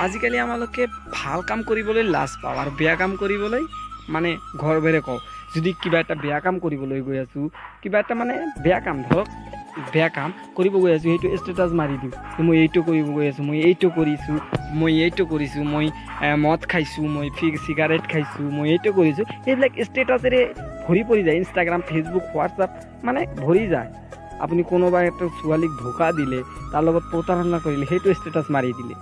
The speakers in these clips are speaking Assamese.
আজিকালি আমালোকে ভাল কাম কৰিবলৈ লাজ পাওঁ আৰু বেয়া কাম কৰিবলৈ মানে গৰ্বেৰে কওঁ। যদি কিবা এটা বেয়া কাম কৰিবলৈ গৈ আছোঁ, কিবা এটা মানে বেয়া কাম, ধৰক বেয়া কাম কৰিব গৈ আছোঁ, সেইটো ষ্টেটাছ মাৰি দিওঁ যে মই এইটো কৰিব গৈ আছোঁ, মই এইটো কৰিছোঁ, মই এইটো কৰিছোঁ, মই মদ খাইছোঁ, মই চিগাৰেট খাইছোঁ, মই এইটো কৰিছোঁ। সেইবিলাক ষ্টেটাছেৰে ভৰি পৰি যায়। ইনষ্টাগ্ৰাম, ফেচবুক, হোৱাটছআপ মানে ভৰি যায়। আপুনি কোনোবা এটা ছোৱালীক ধোকা দিলে, তাৰ লগত প্ৰতাৰণা কৰিলে, সেইটো ষ্টেটাছ মাৰি দিলে।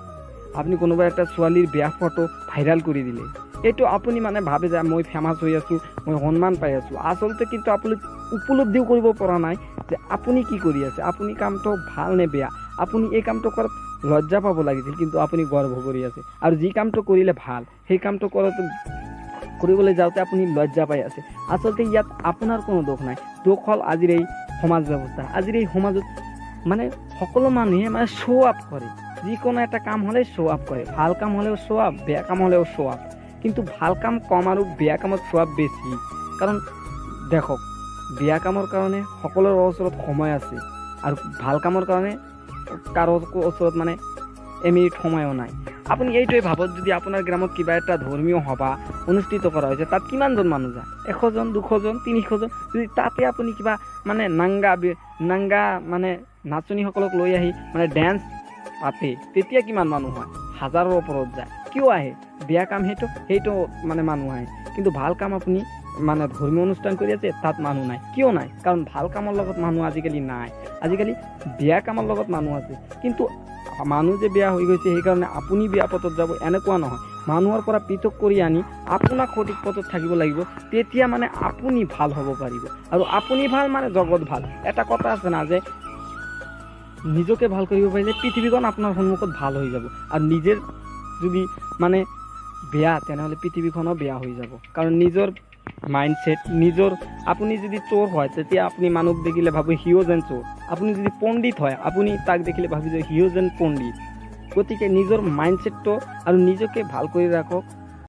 আপুনি কোনোবা এটা ছোৱালীৰ বেয়া ফটো ভাইৰেল কৰি দিলে, এইটো আপুনি মানে ভাবে যে মই ফেমাছ হৈ আছোঁ, মই সন্মান পাই আছোঁ। আচলতে কিন্তু আপুনি উপলব্ধিও কৰিব পৰা নাই যে আপুনি কি কৰি আছে, আপুনি কামটো ভাল নে বেয়া। আপুনি এই কামটো কৰাত লজ্জা পাব লাগিছিল, কিন্তু আপুনি গৰ্ব কৰি আছে। আৰু যি কামটো কৰিলে ভাল, সেই কামটো কৰিবলৈ যাওঁতে আপুনি লজ্জা পাই আছে। আচলতে ইয়াত আপোনাৰ কোনো দোষ নাই। দোষ হ'ল আজিৰ এই সমাজ ব্যৱস্থা। আজিৰ এই সমাজত মানে সকলো মানুহে মানে শ্ব' আপ কৰে। যিকোনো এটা কাম হ'লে শ্ব' আপ কৰে। ভাল কাম হ'লেও শ্ব' আপ, বেয়া কাম হ'লেও শ্ব' আপ। কিন্তু ভাল কাম কম আৰু বেয়া কামত শ্ব' আপ বেছি। কাৰণ দেখক, বেয়া কামৰ কাৰণে সকলোৰে ওচৰত সময় আছে আৰু ভাল কামৰ কাৰণে কাৰো ওচৰত মানে এমিনিট সময়ো নাই। আপুনি এইটোৱে ভাবক, যদি আপোনাৰ গ্ৰামত কিবা এটা ধৰ্মীয় সভা অনুষ্ঠিত কৰা হৈছে, তাত কিমানজন মানুহ যায়? 100 জন, 200 জন, 300 জন। যদি তাতে আপুনি কিবা মানে নাংগা মানে নাচনীসকলক লৈ আহি মানে ডেন্স পাতে, তেতিয়া কিমান মানুহ হয়? হাজাৰৰ ওপৰত যায়। কিয় আহে? বেয়া কাম সেইটো মানে মানুহ আহে। কিন্তু ভাল কাম আপুনি মানে ধৰ্মীয় অনুষ্ঠান কৰি আছে, তাত মানুহ নাই। কিয় নাই? কাৰণ ভাল কামৰ লগত মানুহ আজিকালি নাই। আজিকালি বেয়া কামৰ লগত মানুহ আছে। কিন্তু মানুহ যে বেয়া হৈ গৈছে, সেইকাৰণে আপুনি বেয়া পথত যাব, এনেকুৱা নহয়। মানুহৰ পৰা পৃথক কৰি আনি আপোনাক সঠিক পথত থাকিব লাগিব। তেতিয়া মানে আপুনি ভাল হ'ব পাৰিব। আৰু আপুনি ভাল মানে জগত ভাল। এটা কথা আছে না যে নিজকে ভাল কৰিব পাৰিলে পৃথিৱীখন আপোনাৰ সন্মুখত ভাল হৈ যাব। আৰু নিজে যদি মানে বেয়া, তেনেহ'লে পৃথিৱীখনো বেয়া হৈ যাব। কাৰণ নিজৰ মাইণ্ডছেট নিজৰ, আপুনি যদি চোৰ হয়, তেতিয়া আপুনি মানুহক দেখিলে ভাবে সিও যেন চোৰ। আপুনি যদি পণ্ডিত হয়, আপুনি তাক দেখিলে ভাবি যে সিও যেন পণ্ডিত। গতিকে নিজৰ মাইণ্ডছেটটো আৰু নিজকে ভাল কৰি ৰাখক।